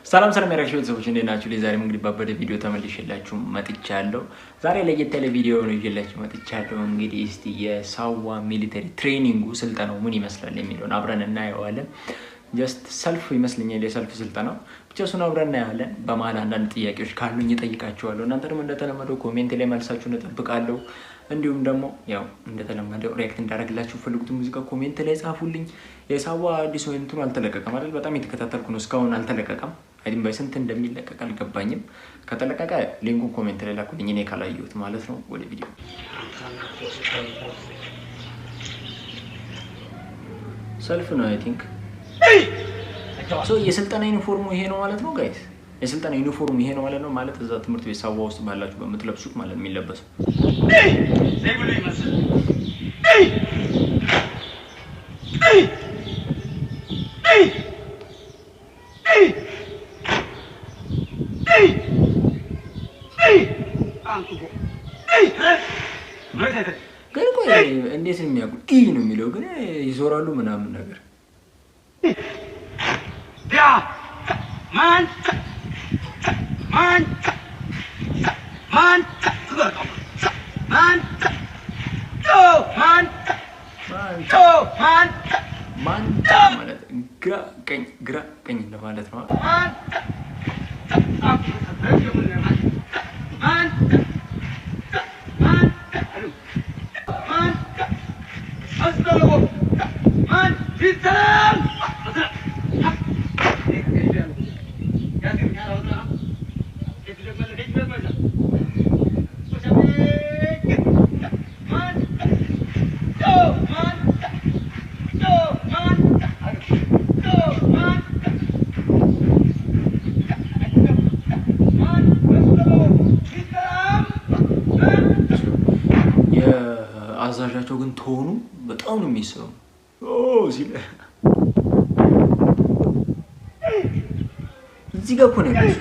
ሰላም ሰላም ያራክሽ ቤተሰቦች እንዴት ናችሁ? ዛሬም እንግዲህ ባበደ ቪዲዮ ተመልሼላችሁ መጥቻለሁ። ዛሬ ለየት ያለ ቪዲዮ ነው ይዤላችሁ መጥቻለሁ። እንግዲህ እስቲ የሳዋ military training ኡ ስልጠናው ምን ይመስላል የሚለውን አብረን እናየዋለን። Just ሰልፍ ይመስለኛል የሰልፍ ስልጠናው፣ ብቻ እሱን አብረን እናየዋለን። በመሀል አንዳንድ ጥያቄዎች ካሉኝ እጠይቃችኋለሁ። እናንተ ደግሞ እንደተለመደው comment ላይ መልሳችሁን እጠብቃለሁ። እንዲሁም ደግሞ ያው እንደተለመደው react እንዳደረግላችሁ ፈልጉት ሙዚቃ comment ላይ ጻፉልኝ። የሳዋ አዲሱ እንትኑ አልተለቀቀም አይደል? በጣም የተከታተልኩ ነው፣ እስካሁን አልተለቀቀም። አይዲም በስንት እንደሚለቀቅ አልገባኝም። ከተለቀቀ link ኡን comment ላይ ላኩልኝ፣ እኔ ካላየሁት ማለት ነው። ወደ ቪዲዮ። ሰልፍ ነው I think so። የስልጠና ዩኒፎርሙ ይሄ ነው ማለት ነው guys። የስልጠና ዩኒፎርሙ ይሄ ነው ማለት ነው። ማለት እዛ ትምህርት ቤት ሳዋ ውስጥ ባላችሁ በምትለብሱት ማለት የሚለበሰው። ግን ቆይ እንዴት ነው የሚያውቁት? ኢ ነው የሚለው ግን ይዞራሉ ምናምን ነገር። ማን ማለት ግራ ቀኝ ግራ ቀኝ እንደማለት ነው። የአዛዣቸው ግን tone ኡ በጣም ነው የሚስበው ሲል። እዚህ ጋር እኮ ነው ያለው።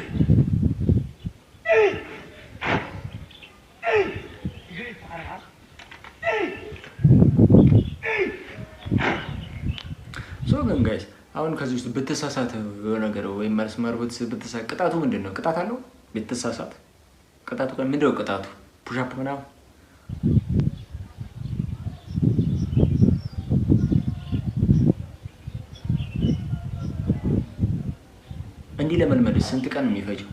So ግን guys አሁን ከዚህ ውስጥ ብትሳሳት የሆነ ነገር ወይም መስመር ብትሳሳት ቅጣቱ ምንድን ነው? ቅጣት አለው? ብትሳሳት ቅጣቱ ምንድን ነው? ቅጣቱ push up ምናምን? እንዲህ ለመልመድ ስንት ቀን ነው የሚፈጀው?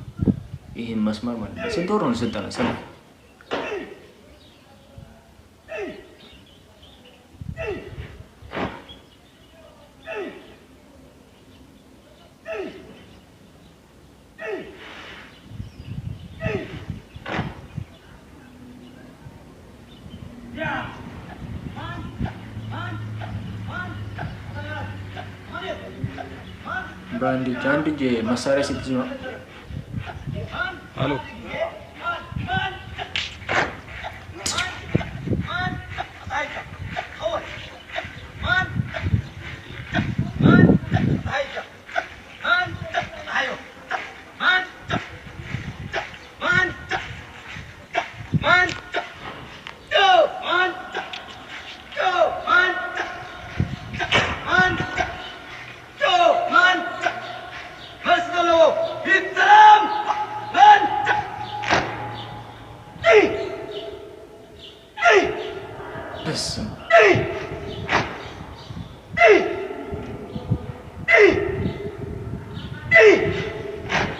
ይህን መስመር ማለት ነው። ስንት ወር ነው ስልጠና ሰልፍ? በአንድ እጅ አንድ እጅ መሳሪያ ስትይዝ ነው። አሎ። በስመ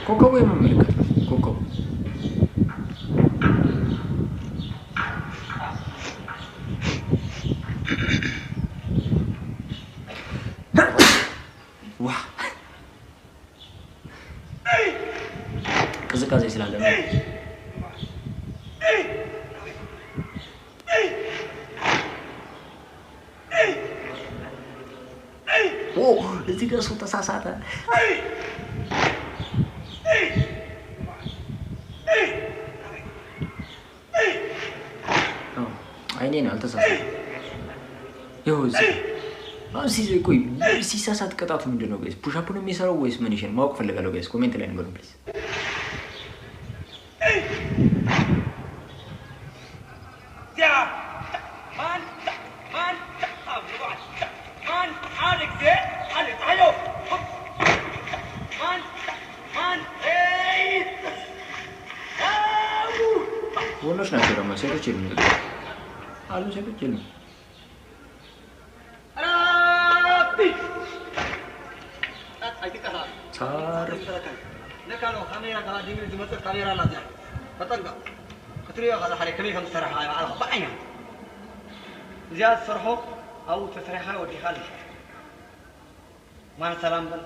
ኮከቡ የመመልከት ነው። ኮከቡ ዋ ቅዝቃዜ ስላለ ነው። እዚህ ጋር ሰው ተሳሳተ። አይኔ ነው አልተሳሳተም። ይኸው እዚህ አሁን ቆይ ሲሳሳት ቅጣቱ ምንድን ነው guys? Push up ነው የሚሰራው ወይስ ምን? ይሽን ማወቅ ፈልጋለሁ guys። Comment ላይ ንገሩን please። ወንዶች ናቸው ደግሞ፣ ሴቶች የሉም አሉ፣ ሴቶች የሉም። ሳር እዚኣ ዝሰርሖ ኣብኡ ተሰሪሕካ ወዲኻ ኣለኻ። ማን ሰላም በል።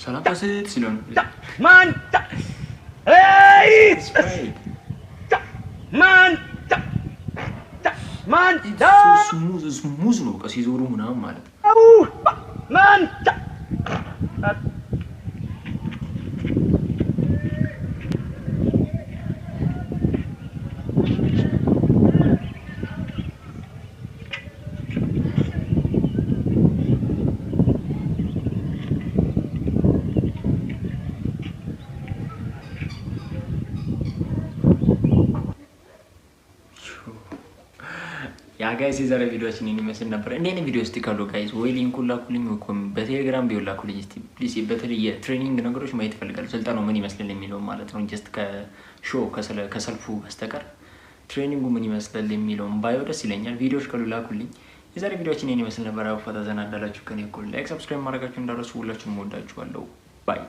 ሰላምታ ስጥ ሲለው ነው። Smooth ነው በቃ ሲዞሩ ምናምን ማለት ነው። Yeah guys፣ የዛሬ ቪዲዮችን ይህን ይመስል ነበር። እንዲህ አይነት ቪዲዮ እስቲ ካሉ guys ወይ link ኡን ላኩልኝ ወይ በቴሌግራም ቢሆን ላኩልኝ እስቲ please። በተለይ የ training ነገሮች ማየት እፈልጋለሁ። ስልጠናው ምን ይመስላል የሚለውን ማለት ነው። Just ከ show ከሰልፉ በስተቀር training ኡ ምን ይመስላል የሚለውን ባየው ደስ ይለኛል። ቪዲዮዎች ካሉ ላኩልኝ። የዛሬ ቪዲዮችን ይህን ይመስል ነበር። ፈታ ዘና እንዳላችሁ ከኔ እኩል like፣ subscribe ማድረጋችሁ እንዳትረሱ። ሁላችሁም እወዳችኋለሁ። Bye.